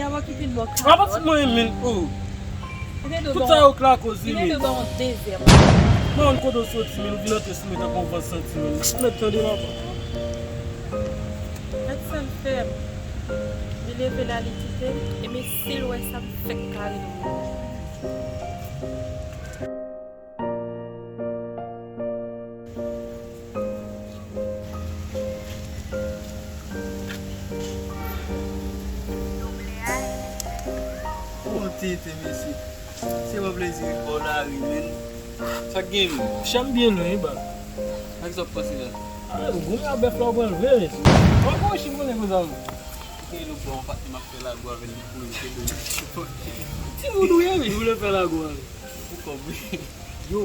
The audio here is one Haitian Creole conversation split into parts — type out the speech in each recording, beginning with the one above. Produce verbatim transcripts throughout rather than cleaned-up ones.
Papa ki vin bò kalòt. Papa ti mwen menm, oh. Tout sa yo k lakoz li menm. Li te dwe ba yon dezyèm. Mwen konn kote w soti menm, ou vin antre sou mwen tankou yon van santi menm. Mèt tande papa. Gad sa l fè m. Li leve la, li kite m. Ebyen, si l wè sa, m fèk kare l. Bon tete, mesye. Se yon plezi ret bò lari, menn. Sa k gen, menn? Chè m byen lwen, wi, baz. Sa k sa w panse la? Ah, ou goumen ak bèf la, ou pran l vre, mesye. Ou pran chim konnen konsa, non? Ou te lòt bò, yon patnè m ap fè lago avè l, li kouri, li te dwe. Ti moun ou ye, wi, ou vle fè lago avè l. Pou kòb, wi. Yo.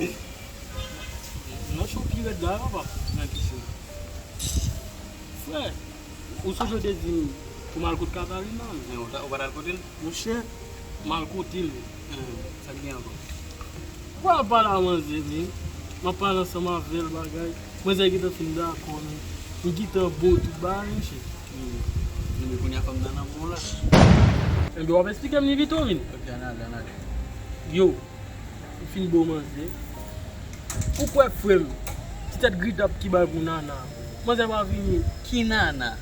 Non, cho pi rèd la, papa. Nan kisa? Frè, ou sonje w te di m pou m al kot Catalina, men. Men ou ta, ou pa t al kote l? Monchè, m al kote l. Hen, sa k gen ankò? Ou pa al pale a manzè, men. M ap pale ansanm avè l, bagay. Manzè gentan fin dakò, men. Li gentan bo tout bagay, monchè. Hmm. Ebyen, kounye a fò m nan nan bon la. Ebyen, w ap eksplike m li pito, men. Ok, ann ale, ann ale. Yo. Ou fin bo manzè. Ou kwè frè m, ti tèt gridap ki bay pou Nana. Manzè pa vini. Ki Nana?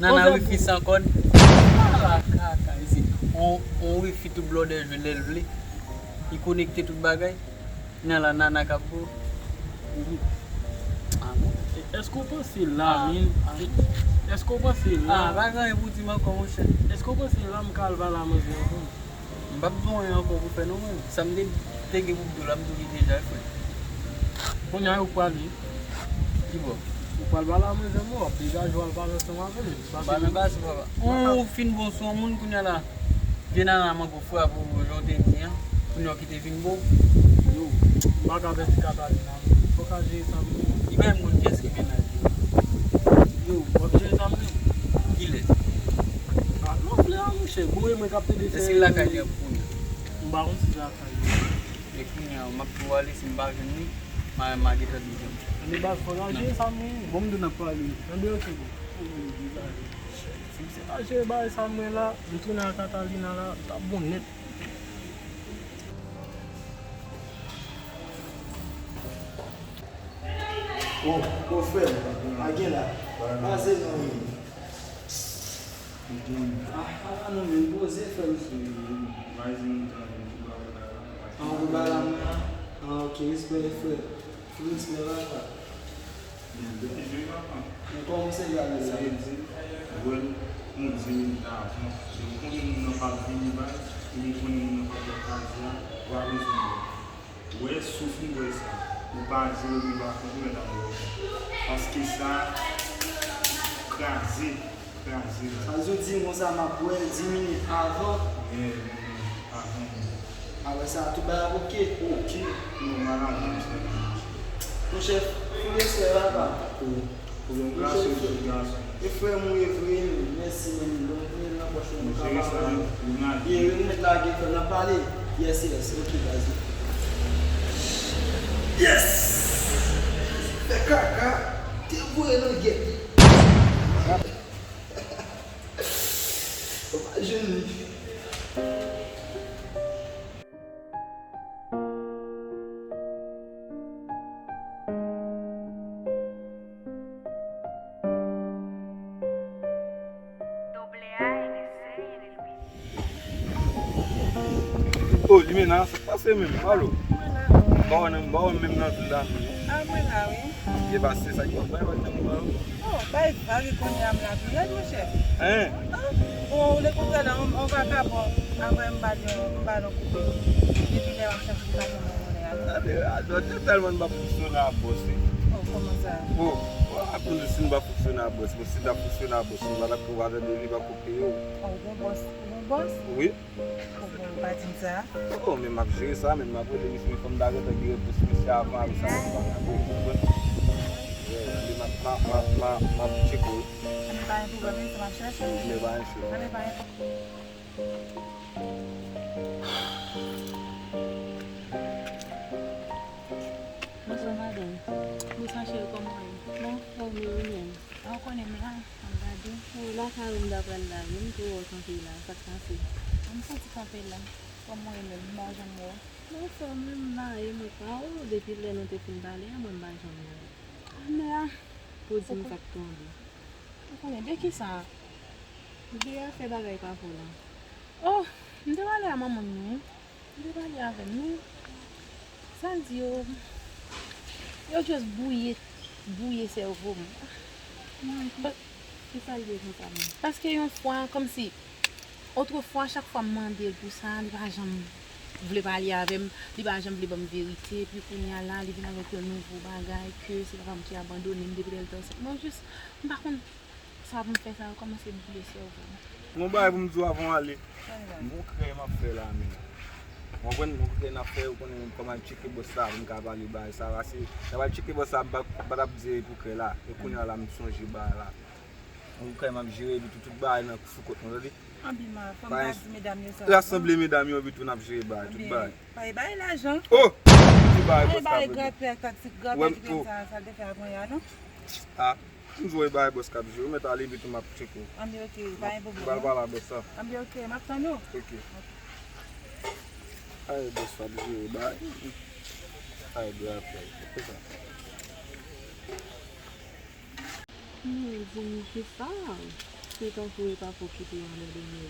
Nana wifi san kòd? Ala kaka isi. On, on wifi tout blòdè jwe lè l vle. Li konekte tout bagay. Nan la Nana k ap bo. Ah bon? Èske w panse la, men? Èske w panse la? Ah, pa gen anyen pou di m ankò, monchè. Èske w panse la m ka al pale a manzè ankò? M p ap di w anyen ankò pou fè non, mwen. Sa m te, te gen pou m di w la, m di w li deja, frè. Kounye a, ou prale? Ki bò? Ou pral pale a manzè m, w ap degaje w al pale ansanm avè l. Ou pa nan baz, papa. Ou fin bon sou yon moun kounye a la. Vye Nana m ankò frape w jan w te di an. Kounye a w kite vin bon. Yo, m pa ka pèdi Catalina, non. Fòk a jere sa m menm. Li pa menm konn kiyès ki mennaj li. Yo, w ap jere sa m menm. Kilè? Ah, non, frè, monchè, boure mwen k ap tande fè. Èske l lakay li ap kounye a? M pa konn si l lakay li. E kounye a, m ap tou ale, si m pa jwenn li, m a, m a gentan di jan. Ann baz, fò n al jere sa m menm. Bon, m di w n ap pale. Ann deyò, se bon. Si m se pa jere bagay sa m mwen la, m tounen ak Catalina la, m t ap bon nèt. O, o, frè m, pa gen la. Pase non, wi. Ah, ah, non, men poze, frè m. Ah, ou ba la mwen an? Ah, ok, respè, frè. Respè, papa. Men kòman se gade la? Sa vle di, wè l, on di minit avan. Se ou konnen moun nan p ap vini bay, oubyen konnen moun nan p ap fè kazi a, ou pa bezwen wè. Wè, si w fin wè sa, ou pa di l, oubyen pa fè l, ou mèt al wè. Paske sa kraze, kraze la. Sa vle di w di m konsa m ap wè l di minit avan? Wi, di minit avan. A wè sa, tout bagay ap oke? Oke. Non, bagay la janm sèvi mache. Monchè, foule sè papa. Pou, pou yon gason, yon gason. E frè m ou ye vre, mèsi, men bon, men nan pòch mwen, m ka pa wè. Ye, wi, m mèt lage, frè m, n ap pale. Yes, yes, ok, baz. Yes! Fè kaka, te voye nan gèt. Ou pa jwenn li. Oh, Limena, sa k pase menm? Alo? Mwen la. M pa wè nan, m pa wè menm nan vil la menm, non. Ah, mwen la, wi. Byen pase, sa ki ap bay nan moman yo? Oh, bay vag e kounye a m la tou nèt, monchè. Hein? Ah, bon, ou dekouvri la, on, on vakabon. Apre m ba l yon, m ba l yon koupe. Depi lè m ap chache li pa janm renmen a. Tande, a, tande tèlman n pa fonksyone a bòs, wi. Oh, kòman sa? Oh, oh, a konnen si n pa fonksyone a bòs, men si n ta fonksyone a bòs, nou pa t ap pran valè de li pa koupe yo. Oh, ou gon bòs, ou gon bòs? Wi. Ou pa di m sa? Oh, men m ap jere sa, men m ap rele misye, men fò m ta gentan gen repons misye avan, apre sa, m ap pale avè l, ou konprann? Yeah, m ap, m ap, m ap, m ap, m ap tcheke w. Ann, pa gen pwoblèm, men sa m ap chache w. Men pa gen pwoblèm. Ann, pa gen pwoblèm. Bonswa, madanm. Bonswa, cheri, kòman w ye? Bon, fòm yo, ou menm? Ou konnen m la. Ann gade. Ou lakay ou m ta Pral la, menm tou wè w kanpe la, sa k pase? M santi kanpe la. Kòm mwen menm, m pa janm wè w. Non, sè m, menm m maye, mwen pa wè w. Depi lè nou te fin pale a, mwen m pa janm wè w. Annè a. Pou di m sa k tonbe. Ou konnen de ki sa? De afè bagay pa fò la. Oh, m te pale a manman m, wi. M te pale avè l, men sa l di yo, yo just bwouye, bwouye sèvo m. Ki sa l ye konsa menm? Paske yon fwa, kòmsi, otrefwa, chak fwa m mande l pou sa, li pa janm vle pale avè m, li pa janm vle ban m verite, epi kounye a la, li vin avèk yon nouvo bagay ke se papa m ki abandone m depi lè l te ansent. Mwen jis, m pa konn sa pou m fè sa, yo kòmanse bwouye sèvo m. Gon bagay pou m di w avan w ale. Gon krèy m ap fè la menm. Ou konprann? Gon krèy n ap fè, ou konnen, kòm al tcheke bòs la pou m ka pale bagay sa, pase lè m al tcheke bòs la, m pa, m pa t ap di pou krèy la. E kounye a la, m sonje bagay la. Gon krèy m ap jere, epi tout, tout bagay nan sou kont mwen, tande? Anpi ma, fò m pa di medam yo sa. Rasanble medam yo, epi tou n ap jere bagay, tout bagay. Pa e bay lajan. Oh! Tout bagay bòs la pou mwen. Grapyè, kat ti grapyè ki te sa, sa l te fè a kounye a, non? Ah. M di w e bagay bòs k ap jere, ou mèt ale epi tou m ap tcheke w. Anben oke, pa gen pwoblèm. M pral pale a bòs la. Anben oke, m ap tann ou. Oke. Ay, bòs la ap jere bagay. Ay, bra ap fè. Se sa. Men di m kisa? Se tankou e papa w ki te abandone w.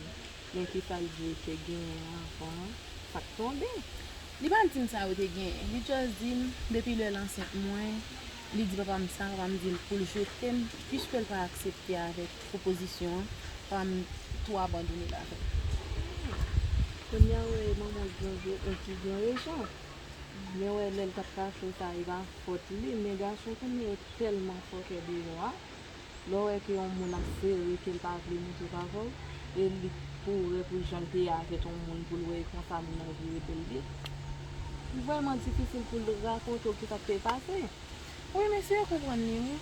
Men kisa l di w te genyen avan sa k tonbe? Li pa di m sa yo te genyen. Li just di m, depi lè l ansent mwen, li di papa m sa, papa m di l pou l jete m, piske l pa aksepte avèk pwopozisyon an, papa m tou abandone l avè m. Kounye a w wè manman w gen re-, ki gen rezon. Men w wè lè l t ap kache w sa, e pa fòt li, men gason kounye a yo tèlman fòkè deyò a. Lè w wè ke yon moun ap sere, ke l pa vle montre w pa vle w, e li kouri pou jan l te ye avèk yon moun pou l wè e konsa moun nan vire do l di. Li vrèman difisil pou l rakonte w kisa k te pase. Wi, mesye yo konprann li, wi.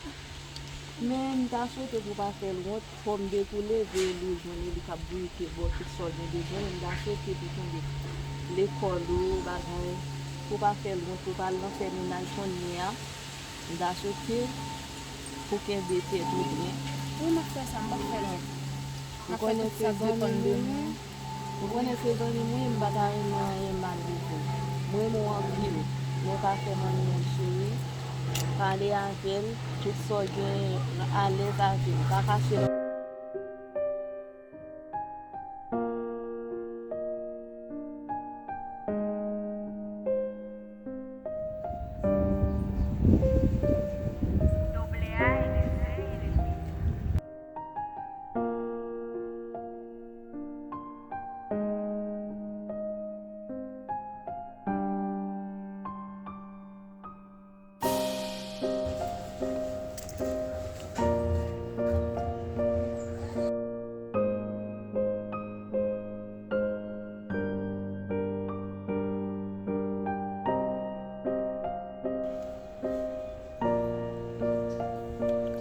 Men m ta swete pou w pa fè l wont, fò m de tou leve l ou jwenn li k ap bouyike bò tout sa w gen bezwen, men m ta swete pou w kenbe lekòl ou, bagay, pou w pa fè l wont, pou w pa al nan fè mennaj kounye a. M ta swete pou kenbe tèt ou byen. Wi, m ap fè sa, m p ap fè l wont. M ap fè tout sa k depann de mwen. Ou konnen se zanmi m, wi, m pa ta renmen anyen mal pou ou. M renmen w anpil. Men pa fè manmi w cheri. Pale avè l, tout sa w gen, alèz avè l. Pa kache l.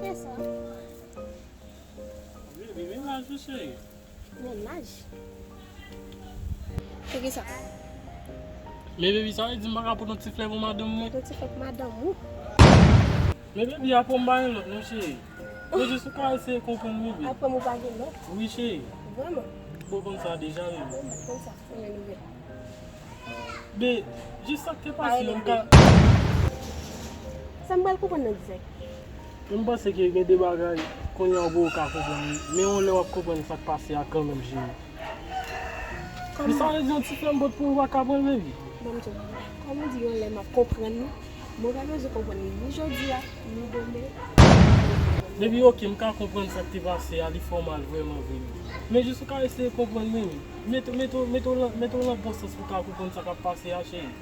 Kisa? Baby, mennaj wi, cheri. Mennaj? Se kisa? Men baby, sa vle di m pa ka pot yon ti flè pou madanm mwen? Pot yon ti flè pou madanm ou? Men baby, apre m pa gen lòt non, cheri. Men jis ou ka eseye konprann, baby. Apre m ou pa gen lòt? Wi, cheri. Vrèman? Ou konn sa deja, baby. Mwen pa t konn sa. Premye nouvèl. Be, jis sa k te pase, m ka. Sa m pral konprann nan di sa? M panse ke gen de bagay, kounye a ou poko ka konprann li, men yon lè w ap konprann sa k pase a kanmenm, cheri. Men sa vle di yon ti flè m pot pou ou pa ka pran l, baby? Ban m di w, kòm ou di yon lè m ap konprann li, mwen pa bezwen konprann li ni jodi a, ni demen. Baby, oke, m ka konprann sa k te pase a, li fè w mal vrèman vre. Men jis ou ka eseye konprann, baby. Mete, mete, mete w lan, mete w lan bon sans pou w ka konprann sa k ap pase a, cheri.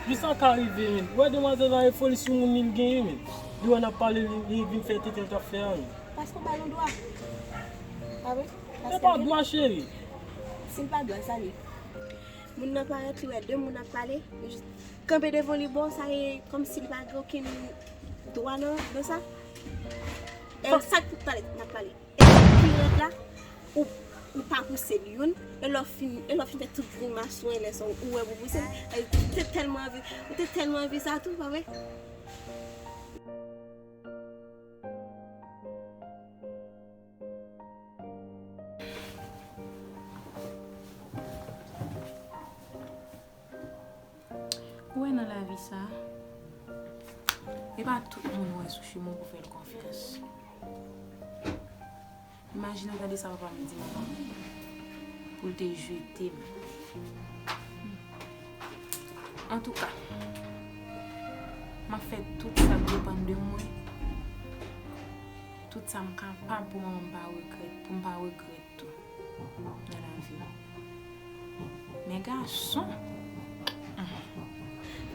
Jis sa ka rive, men. Ou wè demwazèl la e foli sou moun li l genyen, men. Li wè n ap pale, li, li vin fè tenten l t ap fè a, men. Paske w ba l yon dwa. Pa vre? E pa dwa, cheri. Si l pa dwa, sa l ye? Moun nan parèt, li wè de moun ap pale, li jis kanpe devan li, bon, sa ye kòmsi li pa gen okenn dwa nan, nan sa. E sa k, tande, n ap pale. E sa k pi rèd la, ou, ou pa pouse l youn, e lè w fin, e lè w fin fè tout grimas ou, e lè sa ou, ou wè pou pouse l, e, ou te tèlman anvi, ou te tèlman anvi sa tou, pa vre? Ou wè nan lavi sa, e pa tout moun ou wè sou chemen w pou fè l konfyans. Imajine w tande sa papa m di manman m pou l te jete m. Antouka, m ap fè tout sa k depann de mwen, tout sa m kapab pou manman m pa regrèt, pou m pa regrèt tou nan lavi m. Men gason,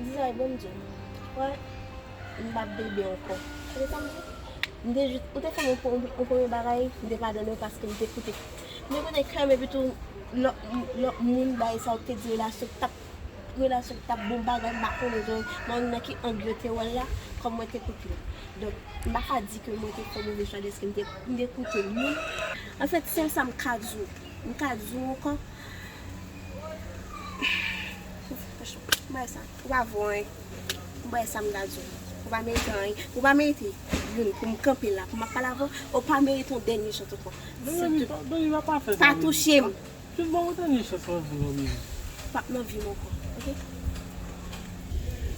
Dizay, bon m di w, wè, m p ap bebe ankò. Tande sa m di w? M te jis, ou te fè m yon, yon premye bagay, m te padone w paske m te koute. M te koute kè m epi tou lòt, lòt moun bay sa ou te di relasyon k t ap, relasyon k t ap bon bagay, m pa konnen jan, m pa konn nan ki ang yo te wè l la, kòm mwen te koute l. Donk, m pa ka di ke mwen te fè move chwa dèske m te, m te koute moun. Anfèt, sèl sa m ka di w, m ka di w ankò, M bay sa. Ou pa vo anyen. M bay sa m ta di w. Ou pa merite anyen. Ou pa merite youn pou m kanpe la, pou m ap pale avè w. Ou pa merite yon dènye chans ankò. Sitou, pa touche m. Jis ban m yon dènye chans nan vi m, baby. P ap nan vi m ankò, oke?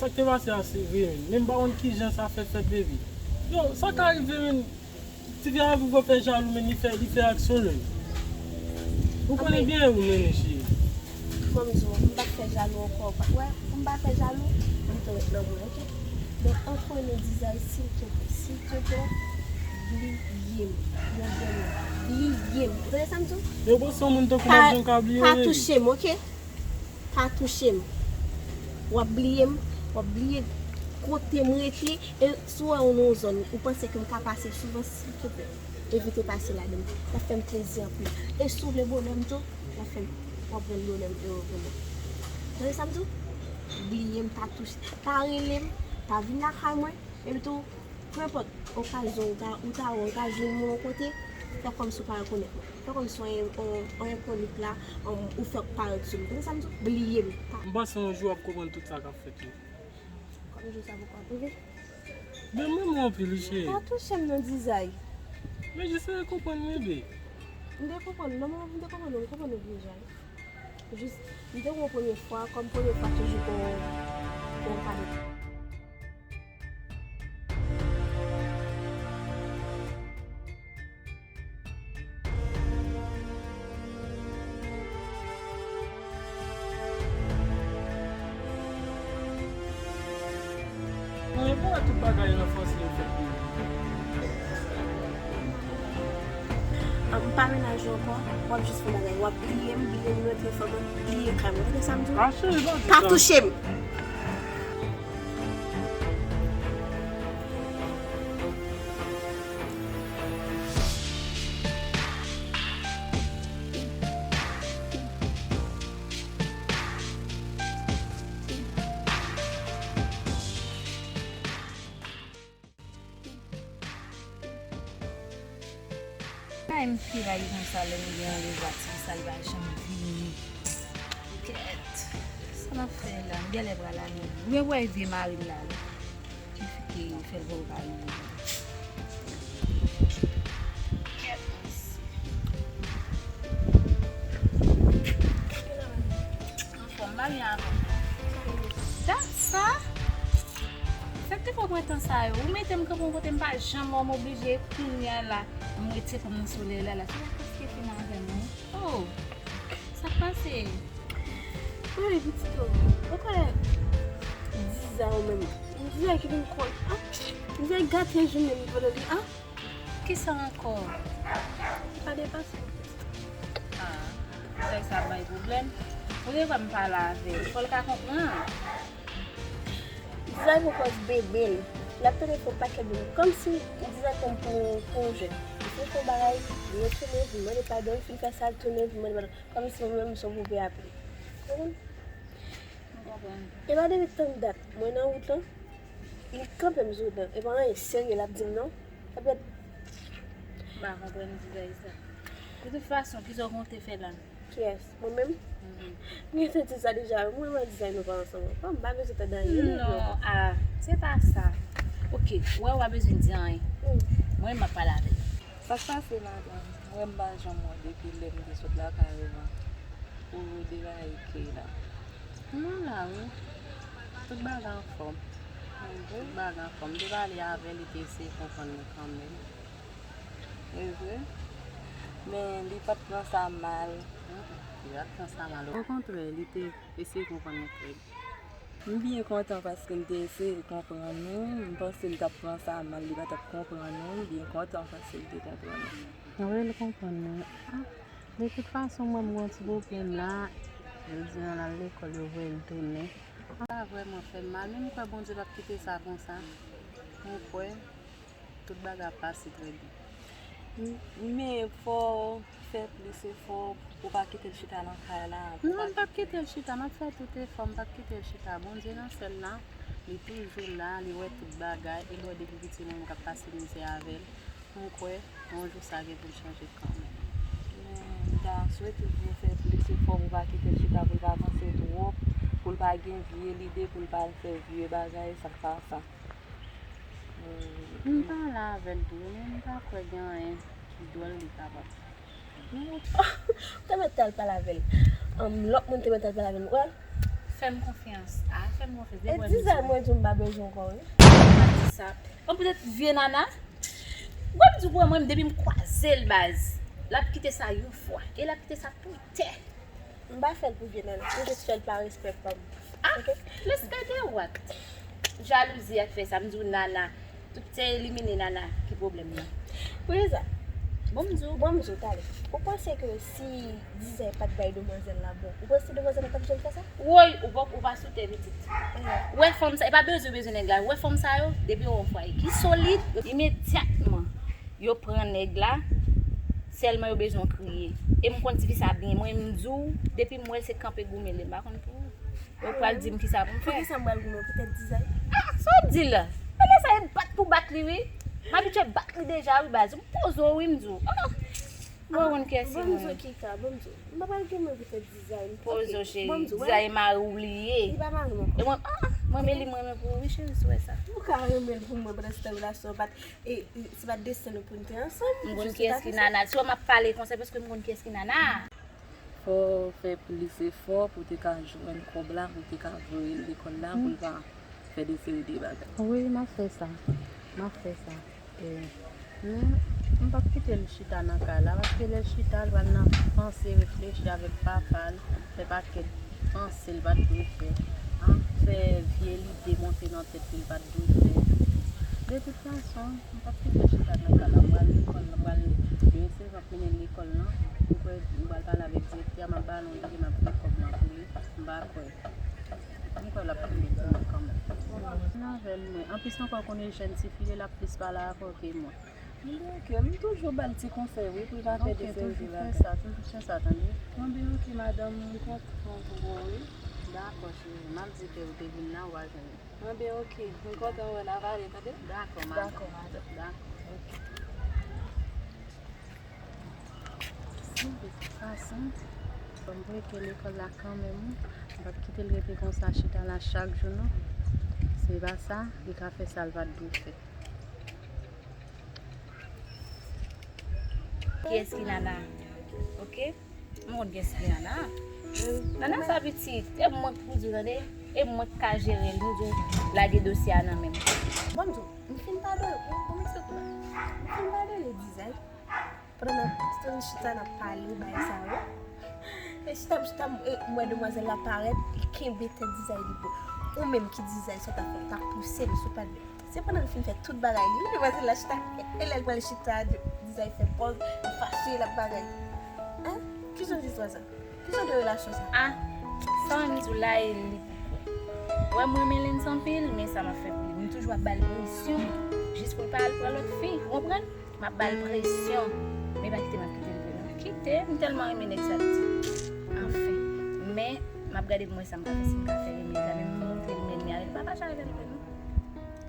Sa k te pase a se vre, men m pa konn kijan sa fè fèt, baby. Yo, sa ka rive, men. Ti fi a anvi pou fè jalou, men li fè, li fè aksyon l. Ou konnen byen ou, men, cheri. Ban m di w, m p ap fè jalou ankò. Wè, pou m pa fè jalou, m tou ret nan mwen, oke? Donk, antre nou Dizay, silteplè, silteplè, bliye m. Yon dènye, bliye m. Ou tande sa m di w? Yo panse yon moun tankou m ap janm ka bliye w, baby. Pa touche m, oke? Pa touche m. W ap bliye m, w ap bliye kote m rete. E si w wè w nan yon zòn, ou panse ke m ka pase souvan, silteplè, evite pase ladan l. Sa fè m plezi anpil. E si w vle bonè m tou, w ap fè m, w ap jwenn bonè m ere vrèman. Tande sa m di w? Bliye m, pa touche, pa rele m, pa vin lakay mwen. Epi tou, nenpòt okazyon ou ta, ou ta wè, ou ta jwenn mwen yon kote, fè kòmsi ou pa rekonèt mwen. Fè kòmsi w yon, yon, yon enkoni k la, ou fèk parèt sou m. Tande sa m di w? Bliye m. M panse yon jou w ap konprann tout sa k ap fèt yo. Kòm jou sa poko ap rive. Men m renmen w anpil wi, cheri. Pa touche m non, Dizay. Men jis fè konprann mwen, bebe. M te konprann, non, m te konprann ou, m konprann ou deja. Jis, m te wè w premye fwa, kòm premye fwa toujou gon, gon kado. Mwen pa wè tout bagay nan fòs li fèt pou mwen. M pa menaj ou ankò, w ap jis fè bagay. W ap bliye m, bliye nimewo telefòn mwen, bliye kay mwen. Tande sa m di w? Pa touche m! Ay, m pi rayi konsa lè m gen yon leva ti sal pa janm vini. Kèt, sa m ap fè la? M genlè pral ale. Oubyen pou al vye mari l la wi. Ki fi ki fè l poko ka rive. Kèt, mesye. Anfòm, m pa byen avè w. Dat sa? Sa k te fè w pran tan sa yo? Ou mete m kanpe yon kote m pa janm wè w, m oblije kounye a la. M retire kò m nan solèy la la. Se pa paske fin avè m non. Oh! Sa k pase? Mwen pitit ou. Ou kwè Dizay ou menm? Dizay ki vin kont. Ah, Dizay gate jounen m pandan li. Ah, kisa ankò? Pa depase. Ah, Dizay sa bay pwoblèm. Ou te kwè m pale avè l. Fò l ka konprann. Dizay pran pòz bebe l. L ap tande fè yon pakèt bebe. Kòmsi Dizay pran m pou, pou yon jwèt. Li fin fè yon bagay, li retounen, vin mande padon, li fin fè sa, li tounen, vin mande padon. Kòmsi mwen menm m se yon poupè a ple. Konprann? M konprann. E pa depi tann dat mwen nan wout lan, li kanpe m sou wout lan. E pa anyen serye l ap di m non. Sa pèt. M pa konprann Dizay sa. De tout fason, kisa w konte fè la? Kiyès? Mwen menm? Mhm. M gentan di sa deja wi. Mwen wè Dizay nou pa ansanm ankò. M pa bezwen tande anyen non. Non, ah, se pa sa. Oke, wè w pa bezwen di anyen. Mm. Mwen, m ap pale avè l. Sa k pase, madanm? Ou wè m pa janm wè w depi lè m te sot lakay ou an. Ou rode rayi Keyla. Non, la wi. Tout bagay anfòm. Tout bagay anfòm. M te pale avè l, li te eseye konprann mwen kanmenm. E vre. Men li pa t pran sa mal. Li pa t pran sa mal. Okontrè, li te eseye konprann mwen trè byen. M byen kontan paske m te eseye konprann ou. M panse li t ap pran sa mal, li pa t ap konprann ou. M byen kontan paske li te konprann ou. Wi, li konprann mwen. Ah, de tout fason, mwen, m gen yon ti pwoblèm la. Yo di l al lekòl, yo voye l tounen. Sa vrèman fè m mal, men m kwè Bondye p ap kite sa konsa. M kwè tout bagay ap pase trè byen. M- Men fò w fè plis efò pou w pa kite l chita nan kay la. Non, m p ap kite l chita, m ap fè tout efò, m p ap kite l chita. Bondye nan syèl la, li toujou la, li wè tout bagay, e l wè depi piti mwen m k ap pase mizè avè l. M kwè yon jou sa gen pou l chanje kanmenm. Men m ta swete pou w fè plis efò pou w pa kite l chita, pou l pa panse twòp, pou l pa gen vye lide, pou l pa al fè vye bagay, sa k pa sa. M pale avè l tou, men m pa kwè gen anyen ki dwòl li kapab fè. Ou te mèt al pale avè l. Ann, lòt moun te mèt al pale avè l. Ou wè? Fè m konfyans. Ah, fè m konfyans. E dizay mwen di w m pa bezwen w ankò, wi. Pa di sa. Bon, poutèt vye nana. Wè m di w pou mwen, depi m kwaze l baz, l ap kite sa yon fwa. E l ap kite sa pou tè. M pa fè l pou vye nana. M jis fè l pa respè pa m. Ah, respè de what? Jalouzi a k fè sa. M di w nana. Tout se elimine nana ki pwoblèm nan. Pou sa. Bon, m di w. Bon, m di w, talè. Ou panse ke si Dizay pa t bay demwazèl la bon, ou panse demwazèl la t ap janm fè sa? Woy, ou pa, ou pa sou tè pitit. Wè fanm sa, e pa bezwen bezwen nèg la. Wè fanm sa yo, depi yo wè yon fwaye ki solid, imedyatman yo pran nèg la, sèlman yo bezwen w kriye. E m konn tifi sa byen. Mwen, m di w, depi m wè l se kanpe goumen li, m pa konn pou ou. Yo pral di m kisa pou m fè. Poukisa m pral goumen poutèt Dizay? Ah, sa w di la? Nèg sa e bat pou bat li, wi. M abitye bat li deja, wi, baz. M poze w, wi, m di w. Ah, mwen konn kiyès ki mwen. Bon, m di w ki ka, bon, m di w. M pa pral goumen poutèt Dizay. Poze w, cheri. Dizay e mari w li ye. Li pa mari m ankò. E mwen, ah, mwen, men li, mwen, men pou ou, wi, cheri, si w wè sa. Ou ka renmen l pou mwen pandan se tan relasyon an pa t, e, e, se pa t desten nou pou n te ansanm. M konn kiyès ki nana. Si w wè m ap pale konsa, paske m konn kiyès ki nana. Fò w fè plis efò pou w te ka jwenn kòb la, pou w te ka voye l lekòl la, pou l pa fè de seri de bagay. Wi, m ap fè sa. M ap fè sa. E, men, m p ap kite l chita nan kay la, paske lè l chita, l pral nan panse, reflechi avèk papa l, fè pakèt panse l pa t dwe fè, an, fè vye lide monte nan tèt li l pa t dwe fè. De tout fason, m p ap kite l chita nan kay la. M pral lekòl, m pral resevwa pou mennen l lekòl lan. M kwè m pral pale avèk direktè a, m ap ba l yon lide, m ap voye kòb lan pou li. M pa kwè. M kwè l ap kenbe pou mwen kanmenm. Nan avè l, mwen. Anplis ankò, konnen jèn tifi, l ap plis pale avè w ke mwen. M di, ok, m toujou ba l ti konsèy, wi, pou l pa fè de seri de bagay. Ok, toujou fè sa, toujou fè sa, tande? Bon, ben, ok, madanm, m kontan pou ou, wi. Dakò, cheri, m ap di ke ou te vin la, w a jwenn li. Bon, ben, ok, m kontan wè l, avale, tande? Dakò, madanm. Dakò, madanm. Dakò. Ok. De tout fason, fò m voye l lekòl la kanmenm, wi. M p ap kite l rete konsa, chita la chak jou, non. Se pa sa, li ka fè sa l pa t dwe fè. Kiyès ki nana? Ok? M konn kiyès ki nana. Nana sa pitit. E mwen k pou di w, tande. E mwen k ka jere l. M di w, lage dosye a nan men m. Bon, m di w, m fin padone. Bon, bon, m di w, m fin padone Dizay. Pandan n ap chita, n ap pale, bagay sa yo. E chita, m chita, m, e, m wè demwazèl la parèt, li kenbe tèt Dizay li bò. Ou menm ki Dizay, sa w ta fè, w ta pouse l sou pa l. Se pandan l fin fè tout bagay li, demwazèl la chita, e lè l pral chita, Dizay fè pòz, li fache, l ap bagay. Hein? Kijan zistwa sa? Kijan de relasyon sa? Ah, sa m di w la, e li. Wè, m renmen Lens anpil, men sa m ap fè pou li. M toujou ap ba l presyon, jis pou l pa al pran lòt fi, ou konprann? M ap ba l presyon. Men pa kite m ap kite l vre non. Kite, m tèlman renmen nèg sa l di. Anfen. Men, m ap gade pou m wè sa m ka fè, si m ka fè remèd la. Men m montre l men l men avè l. M pa fache avè l vre non.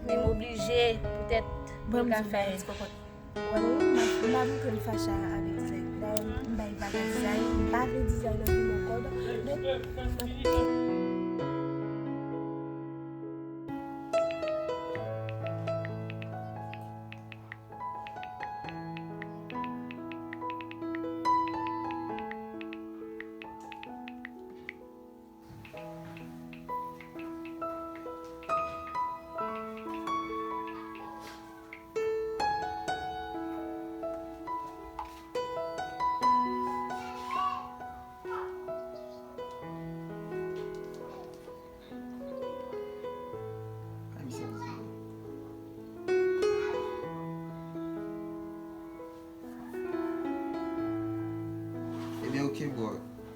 Men m oblije, poutèt, pou l ka fè. Wè, m pa, m pa montre l fache avèk Dizay. Dayè, m bay vag a Dizay. M pa vle Dizay nan vi m ankò. Donk,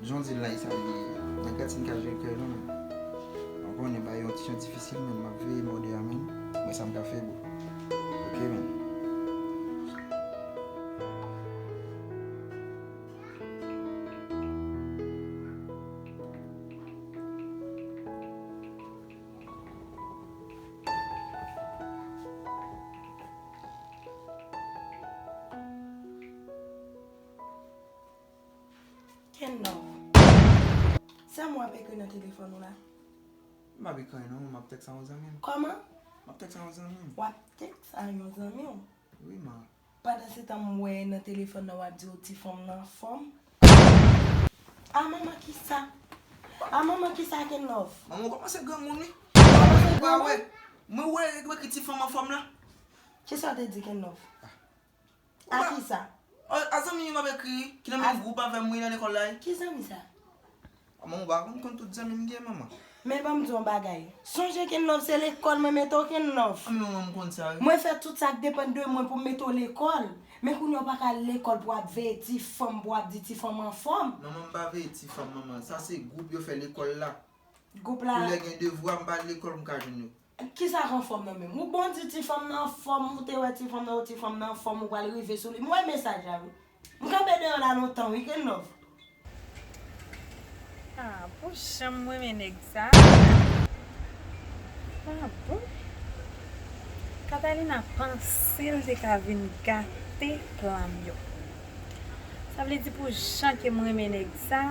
Jan w di l la, e sa l ye. Nèg Gratien ka jere kè non, men. Ou konnen bagay yo ti jan difisil, men m ap veye mòde a, men. Mwen sa m ka fè, bro. Ok, men. Kenlove. Sa m w ap ekri nan telefòn ou la? M ap ekri anyen non, m ap tèks a yon zanmi m. Kòman? M ap tèks a yon zanmi m. W ap tèks a yon zanmi w? Wi, ma. Pandan se tan m wè nan telefòn nan w ap di w ti fanm nan anfòm. A manman kisa? A manman kisa Kenlove? Manman w kòmanse granmoun wi. Ou pa wè? Mwen wè yo ekri ti fanm anfòm la. Kisa w te di Kenlove? A kisa? A zanmi m ap ekri, ki nan menm gwoup avè m wi nan lekòl la wi. Ki zanmi sa? Manman w pa konn konn tout zanmi m gen manman. Men ban m di w yon bagay. Sonje Kenlove se lekòl mwen mete w Kenlove. Anben manman m konn sa wi. Mwen fè tout sa k depann de mwen pou m mete w lekòl. Men kounye a w pa ka al lekòl pou w ap veye ti fanm pou w ap di ti fanm anfòm. Manman m pa veye ti fanm manman. Sa se gwoup yo fè lekòl la. Gwoup la. Pou lè gen devwa m pa al lekòl m ka jwenn yo. Kisa k anfòm nan menm? Ou bon di ti fanm nan anfòm, ou te wè ti fanm nan, ou ti fanm nan anfòm, ou pral rive sou li. M wè mesaj la wi. M kanpe deyò la lontan wi, Kenlove. Ah, pou jan m renmen nèg sa. Ah, bon. Catalina panse l te ka vin gate plan m yo. Sa vle di pou jan ke m renmen nèg sa,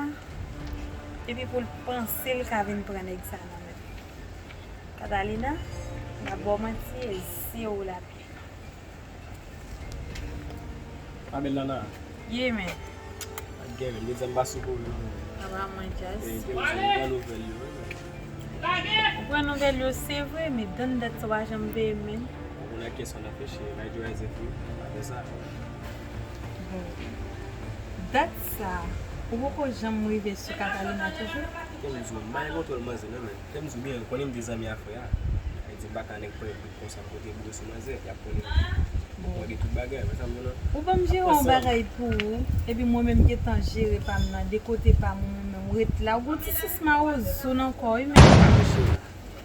epi pou l panse l ka vin pran nèg sa nan men m. Catalina, m ap ba w manti, e zye w l ap ye. Amèn Nana. Ye men. Ak gen men, yo di m pa sou kouri non. Apa mwen just. E gen moun ki pran nouvèl yo wi men. Ou pran nouvèl yo se vre, men dan dat sa w pa janm veye men. Ou konnen ak kiyès w nan peche, Nigerian Zephyr, pa fè sa. Bon. Dat sa, ou poko janm rive sou Catalina toujou? Kòm m di w, m pa gen kontwòl manzè non men. Kòm m di w byen, ou konnen m te zanmi a frè a. Sa vle di m pa ka nèg pran yon bout konsa m pote boure sou manzè, y ap konnen m gen tout bagay, ou wè sa m di w lan? Ou ban m jere yon bagay pou ou, epi mwen menm gentan jere pa m nan, de kote pa m, ou menm, menm ou ret la, ou gon ti sis mawozo nan kò w wi men. Apa cheri,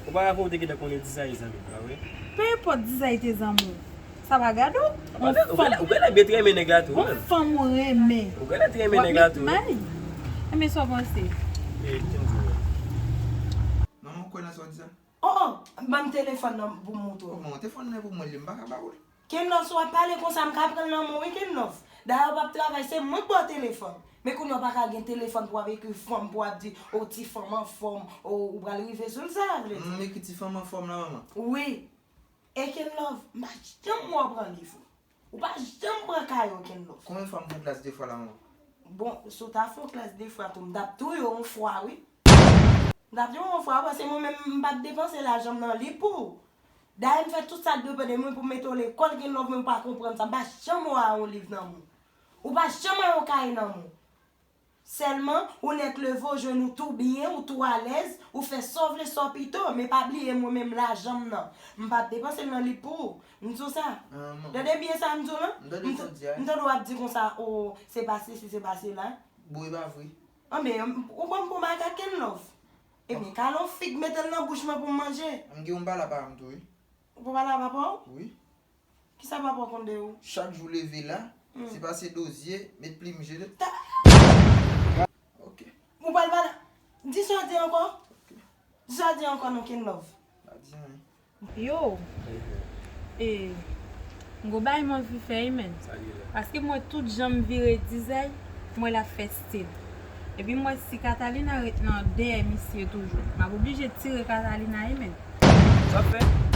oparavant ou te gentan konnen Dizay zanmi m, pa vre? Pe enpòt Dizay te zanmi w. Sa pa gade w? Ou genlè byen te renmen nèg la tou wi menm. Yon fanm ou renmen. Ou genlè te renmen nèg la tou wi. Enben sa w panse? E, kite m di w. Manman w kwè nan sa w di a? Oh, oh, ban m telefòn nan pou m montre w. Kòman? Telefòn nan pou mwen li, m pa ka ba ou l. Kenlove, si w ap pale konsa, m ka pran l nan men w wi, Kenlove. Dayè, w p ap travay, se mwen k ba w telefòn. Men kounye a, w pa ka gen telefòn pou w ap ekri fanm, pou w ap di, o, ti fanm anfòm, o, ou pral rive sou l, sa sa vle di? M ekri ti fanm anfòm la, manman? Wi. E Kenlove, m pa janm wè w pran liv ou. Ou pa janm pran kaye w, Kenlove. Konbyen fwa m fè w klas de fwa la, manman? Bon, si w ta fè w klas de fwa tou, m t ap touye w yon fwa, wi. M t ap touye w yon fwa, paske mwen menm, m pa t depanse lajan m nan liv pou ou. Dayè, m fè tout sa k depann de mwen pou m mete w lekòl, Kenlove, men ou pa konprann sa. M pa janm wè w ak yon liv nan men w. Ou pa janm wè yon kaye nan men w. Sèlman, ou nèk leve, ou jwenn ou tou byen, ou tou alèz, ou fè sa w vle, sa w pito, men pa bliye mwen menm lajan m nan, m p ap depanse l nan liv pou ou. M di w sa. Tande byen sa m di w lan? M tande w ap di konsa, o, se pa sesi, se pa sela. Bon, e pa vre. Anben, ou ban m bon makak, Kenlove. Ebyen, kale yon fig, mete l nan bouch mwen pou m manje. M gen yon bala pa m tou, wi. Ou pa pale a papa w? Wi. Kisa papa w konn de ou? Chak jou leve la, se pase do zye, met plim je. Ok. Ou pral pale? Di sa w di ankò. Di sa w di ankò non, Kenlove. Pa di anyen. Yo, e, m gon bagay m anvi fè wi menn. Paske m wè tout jan m vire Dizay, m wè l ap fè stil. Epi m wè si Catalina ret nan dèyè misye toujou, m ap oblije tire Catalina wi menn. Sa w ap fè?